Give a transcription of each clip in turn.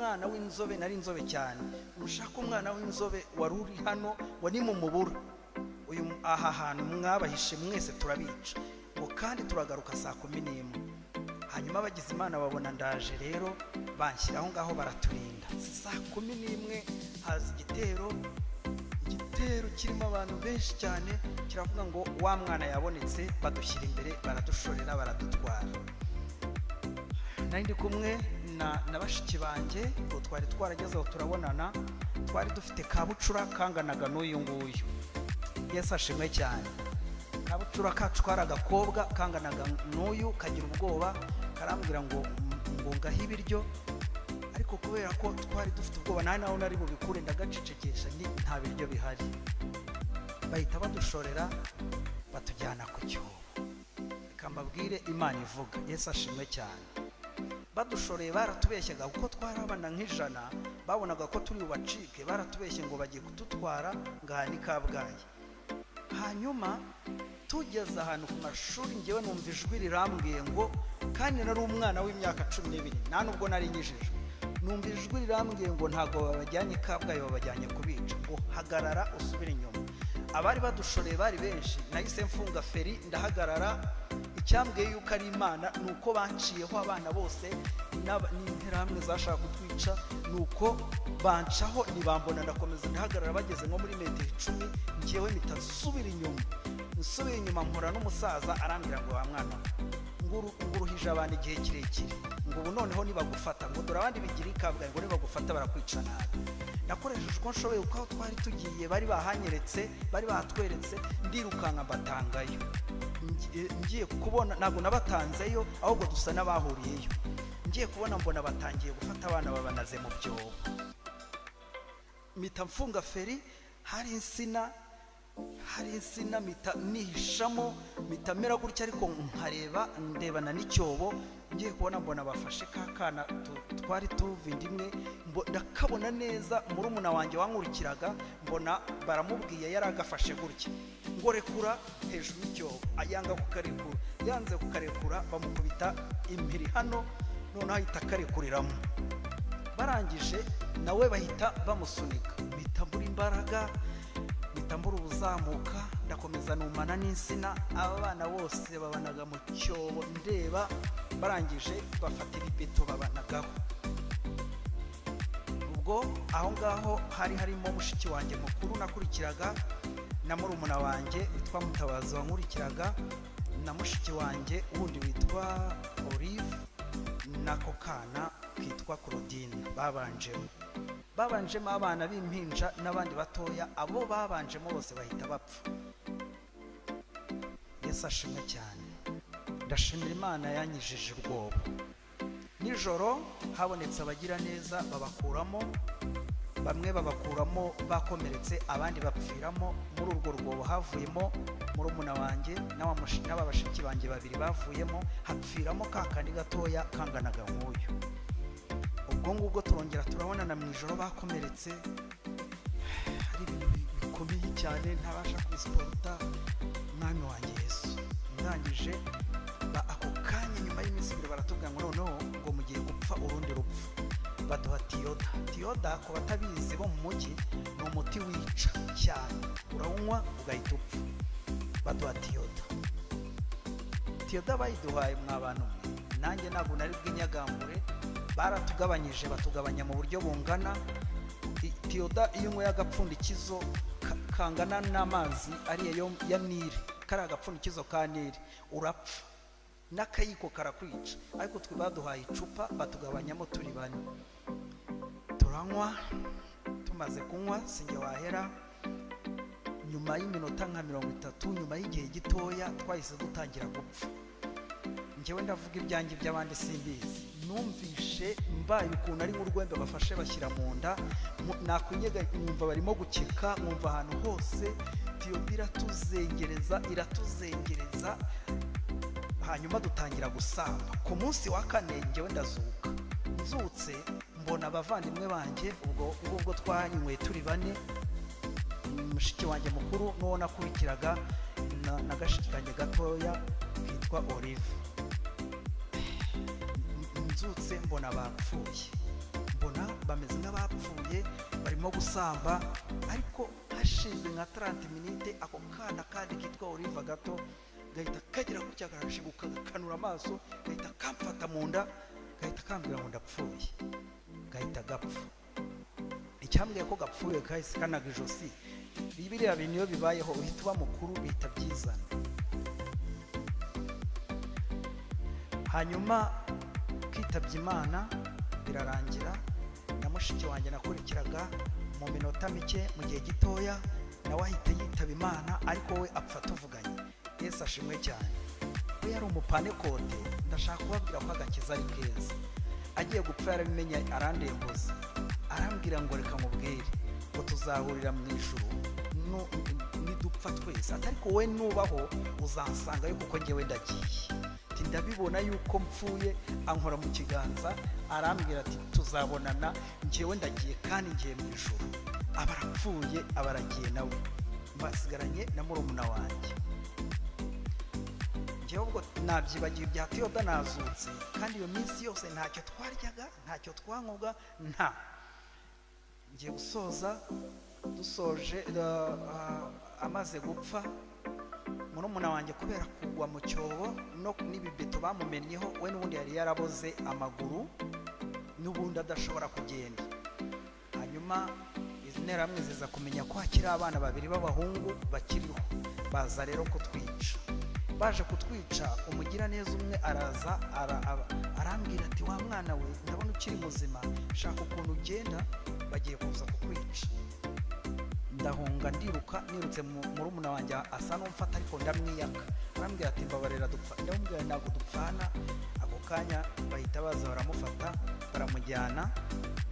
Umwana w'inzobe, nari inzobe cyane, mushake umwana w'inzobe wari uri hano ngo nimumubura uyu aha hantu mwabahishe mwese turabica, ngo kandi turagaruka saa 11. Hanyuma bagize Imana babona ndaje rero, banshyira aho ngaho baraturinda. Saa 11 haza igitero, igitero kirimo abantu benshi cyane, kiravuga ngo wa mwana yabonetse, badushyira imbere baradushorera baradutwara. Nari ndi kumwe na bashiki banjye, ngo twari twarageze aho turabonana, twari dufite kabucura kanganaga n'uyu nguyu. Yesu ashimwe cyane. Kabucura kacu kari agakobwa kanganaga n'uyu, kagira ubwoba, karambwira ngo ngahe ibiryo, ariko kubera ko twari dufite ubwoba nta naho nari bubikure, ndagacecekesha ni nta biryo bihari. Bahita badushorera batujyana ku cyobo. Reka mbabwire Imana ivuga. Yesu ashimwe cyane. Badushoreye baratubeshyaga, kuko twari abana nk'ijana, babonaga ko turi bubacike, baratubeshye ngo bagiye kudutwara ngaha ni Kabgayi. Hanyuma tugeze ahantu ku mashuri, ngewe numva ijwi rirambwiye ngo, kandi nari umwana w'imyaka 12, nta nubwo nari nyijijwe, numva ijwi rirambwiye ngo ntabwo babajyanye Kabgayi, babajyanye kubica, ngo hagarara usubire inyuma. Abari badushoreye bari benshi, nahise mfunga feri ndahagarara. Icyambwiye yuko ari Imana ni uko banciyeho abana bose n'interahamwe zashaka kutwica, ni uko bancaho ntibambona, ndakomeza ndahagarara. Bageze nko muri metero 10, ngewe mpita nsubira inyuma. Nsubira inyuma mpura n'umusaza, arambwira ngo wa mwana nguruhije abantu igihe kirekire, ngo ubu noneho nibagufata, ngo dore abandi bigira i Kabgayi, ngo nibagufata barakwica nabi. Nakoresheje uko nshoboye, kuko aho twari tugiye bari bahanyeretse, bari bahatweretse, ndirukanka mbatangayo. Ngiye kubona, ntabwo nabatanzeyo, ahubwo dusa n'abahuriyeyo. Ngiye kubona mbona batangiye gufata abana babanaze mu byobo. Mpita mfunga feri, hari insina, hari insina, mpita nihishamo, mpita mera gutya, ariko nkareba ndebana n'icyobo. Ngiye kubona mbona bafashe ka kana twari tuva inda imwe, ndakabona neza, murumuna wanjye wankurikiraga, mbona baramubwiye, yari agafashe gutya ngo rekura hejuru y'icyobo, yanga kukarekura, yanze kukarekura bamukubita impiri hano, noneho ahita akarekuriramo. Barangije nawe bahita bamusunika, mpita mbura imbaraga, mpita mbura ubuzamuka, ndakomeza numana n'insina. Aba bana bose babanaga mu cyobo ndeba, barangije bafata ibibeto babanagaho. Ubwo aho ngaho hari harimo mushiki wanjye mukuru nakurikiraga, na murumuna wanjye witwa Mutabazi wankurikiraga, na mushiki wanjye wundi witwa Olive, nako kana kitwa Claudine. Babanjemo abana b'impinja n'abandi batoya, abo babanjemo bose bahita bapfa. Yesu ashimwe cyane. Ndashimira Imana yanyijije urwobo. Nijoro habonetse abagira neza babakuramo, bamwe babakuramo bakomeretse, abandi bapfiramo. Muri urwo rwobo havuyemo murumuna wanjye n'aba bashiki banjye babiri bavuyemo, hapfiramo ka kandi gatoya kanganaga nk'uyu. Ubwo ngubwo turongera turabonana mu ijoro bakomeretse, hari ibintu bikomeye cyane ntabasha kubisiporota. Mwami wanjye Yesu. Ndangije ako kanya nyuma y'iminsi ibiri baratubwira ngo noneho ngo mugiye gupfa urundi rupfu, baduha tiyoda. Tiyoda ku batabizi bo mu mujyi ni umuti wica cyane, urawunywa ugahita upfa. Baduha tiyoda. Tiyoda bayiduhaye mwa bantu mwe, nanjye ntabwo nari bw'inyagambure, baratugabanyije batugabanya mu buryo bungana. Tiyoda iyo unyweye agapfundikizo kangana n'amazi ariya ya Nili, kari agapfundikizo ka Nili, urapfa n'akayiko karakwica. Ariko twe baduhaye icupa batugabanyamo turi bane, turanywa. Tumaze kunywa sinjye wahera, nyuma y'iminota nka 30, nyuma y'igihe gitoya twahise dutangira gupfa. Njyewe ndavuga ibyanjye, iby'abandi simbizi. Numvishe mbaye ukuntu ari nk'urwembe bafashe bashyira mu nda, nakunyega nkumva barimo gukeka, nkumva ahantu hose tiyoda iratuzengereza, iratuzengereza. Hanyuma dutangira gusamba. Ku munsi wa kane njyewe ndazuka, nzutse mbona abavandimwe banjye, ubwo ngubwo twanyweye turi bane, mushiki wanjye mukuru n'uwo nakurikiraga na gashiki kanjye gatoya kitwa Olive. Nzutse mbona bapfuye, mbona Ndimo gusamba, ariko hashize nka 30 minutes ako kana kandi kitwa Oliva gato gahita kagira gutya, karashibuka, gakanura amaso, gahita kamfata mu nda, gahita kambwira ngo ndapfuye, gahita gapfa. Icyambwiye ko gapfuye kahise kanaga ijosi. Biriya bintu iyo bibayeho uhita uba mukuru, bihita byizana. Hanyuma kitabye Imana birarangira, na mushiki wanjye nakurikiraga mu minota mike, mu gihe gitoya nawe ahita yitaba Imana, ariko we apfa tuvuganye. Yesu ashimwe cyane. We yari umupanekote, ndashaka kubabwira ko agakiza ari keza. Agiye gupfa yarabimenye, arandembuza, arambwira ngo reka nkubwire ngo tuzahurira mu ijuru nidupfa twese, ariko wowe nubaho uzansangayo kuko njyewe ndagiye. Ati ndabibona yuko mpfuye. Ankora mu kiganza arambwira ati tuzabonana, njyewe ndagiye kandi ngiye mu ijuru. Aba arapfuye, aba aragiye nawe, mbasigaranye na murumuna wanjye. Njyewe ubwo nabyibagiwe ibya Theoda, nazutse, kandi iyo minsi yose ntacyo twaryaga, ntacyo twanywaga, nta. Ngiye gusoza, dusoje amaze gupfa murumuna wanjye kubera kugwa mu cyobo no n'ibibeto bamumennyeho, we n'ubundi yari yaraboze amaguru n'ubundi adashobora kugenda. Hanyuma izi nterahamwe ziza kumenya ko hakiri abana babiri b'abahungu bakiriho, baza rero kutwica. Baje kutwica, umugiraneza umwe araza arambwira ati wa mwana we, ndabona ukiri muzima, shaka ukuntu ugenda, bagiye kuza kukwica. Ndahunga, ndiruka, nirutse murumuna wanjye asa n'umfata, ariko ndamwiyaka. Arambwira ati mbabarira dupfa. Ndamubwira ntabwo dupfana. Ako kanya bahita baza baramufata, baramujyana,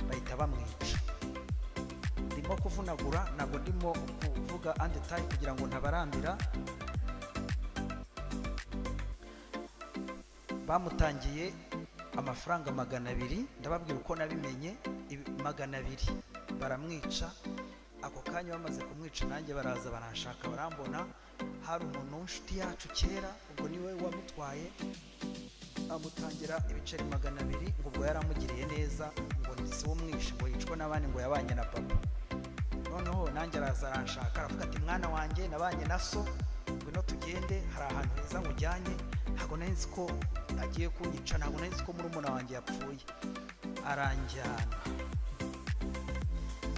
bahita bamwica. Ndimo kuvunagura, ntabwo ndimo kuvuga andetayi kugira ngo ntabarambira. Bamutangiye amafaranga 200, ndababwira uko nabimenye, 200 baramwica. Ako kanya bamaze kumwica nanjye baraza baranshaka, barambona. Hari umuntu w'inshuti yacu kera, ubwo niwe wamutwaye, amutangira ibiceri 200, ngo ubwo yaramugiriye neza, ngo si umwishe, ngo yicwe n'abandi, ngo yabanye na papa. Noneho nanjye araza aranshaka, aravuga ati mwana wanjye nabanye na so, ngwino tugende, hari ahantu heza nkujyanye. Ntabwo nari nzi ko agiye kunyica, ntabwo nari nzi ko murumuna wanjye yapfuye. Aranjyana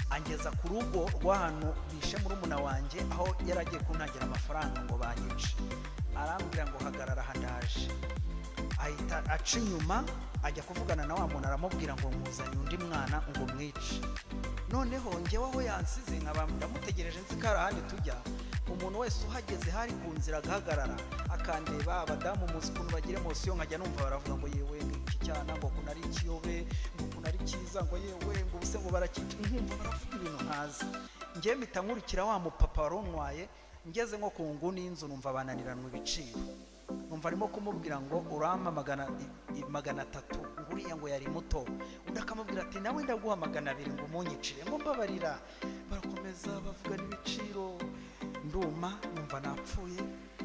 angeza ku rugo rw'ahantu bishe murumuna wanjye, aho yari agiye kuntangira amafaranga ngo banyice. Arambwira ngo hagarara aha ndaje. Ahita aca inyuma ajya kuvugana na wa muntu, aramubwira ngo nkuzanye undi mwana ngo mwice. Noneho njyewe aho yansize nkaba ndamutegereje, nzi ko hari ahandi tujya. Umuntu wese uhageze hari ku nzira agahagarara akandeba. Abadamu muzi ukuntu bagira emosiyo, nkajya numva baravuga ngo yewe iki cyana, ngo ukuntu ari ikiyobe, ngo ukuntu ari cyiza, ngo yewe ngo ubuse ngo barakica, nkumva baravuga ibintu ntazi. Njyewe mpita nkurikira wa mupapa wari untwaye, ngeze nko ku nguni y'inzu numva bananiranwa ibiciro. Numva arimo kumubwira ngo urampa 300, nguriya ngo yari muto. Undi akamubwira ati nawe ndaguha 200 ngo umunyicire, ngo mbabarira. Barakomeza bavuga n'ibiciro, nduma numva napfuye.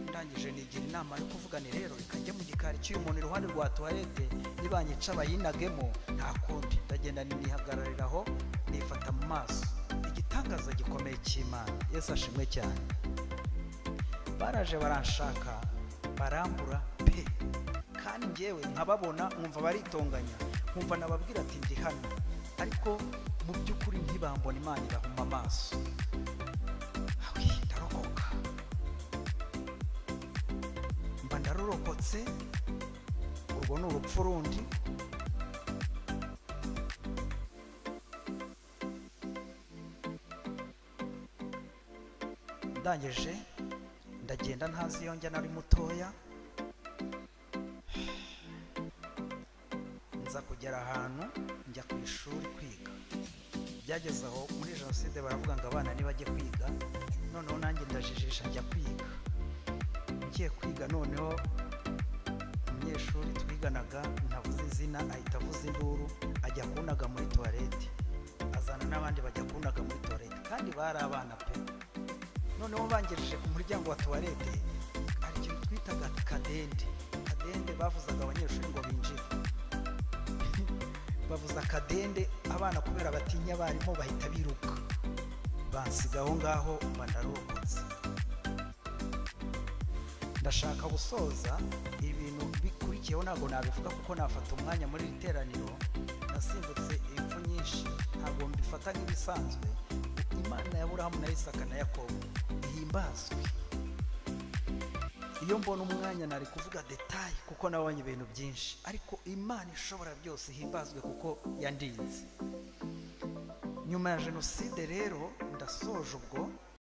Ndangije nigira inama yo kuvuga ni rero reka njye mu gikari cy'uyu muntu iruhande rwa toilette, nibanyica bayinagemo nta kundi. Ndagenda nihagarariraho, nifata mu maso. Igitangaza gikomeye cy'Imana, Yesu ashimwe cyane. Baraje baranshaka, barambura pe, kandi njyewe nkababona nkumva baritonganya, nkumva nababwira ati ndi hano, ariko mu by'ukuri ntibambona. Imana ibahuma amaso. Ndarokoka, mba ndarurokotse. Urwo ni urupfu rundi. Ndangije ndagenda ntazi iyo njya, nari mutoya. Nza kugera ahantu njya ku ishuri kwiga. Byageze aho muri jenoside baravuga ngo abana nibajye kwiga, noneho nanjye ndajijisha njya kwiga. Ngiye kwiga noneho umunyeshuri twiganaga ntavuze izina ahita avuza induru, ajya kunaga muri toilette, azana n'abandi bajya kunaga muri toilette, kandi bari abana pe. Noneho bangejeje ku muryango wa toilette, hari ikintu twitaga kadende. Kadende bavuzaga abanyeshuri ngo binjire. Bavuza akadende, abana kubera batinya abarimu bahita biruka, bansiga aho ngaho, mba ndarokotse. Ndashaka gusoza ibintu bikurikiyeho, ntabwo nabivuga kuko nafata umwanya muri iri teraniro. Nasimbutse impfu nyinshi, ntabwo mbifata nk'ibisanzwe. Imana ya Aburahamu na Isaka na Yakobo ihimbazwe. Iyo mbona umwanya nari kuvuga détails kuko nabonye ibintu byinshi, ariko Imana ishobora byose ihimbazwe kuko yandinze nyuma ya jenoside. Rero ndasoje ubwo.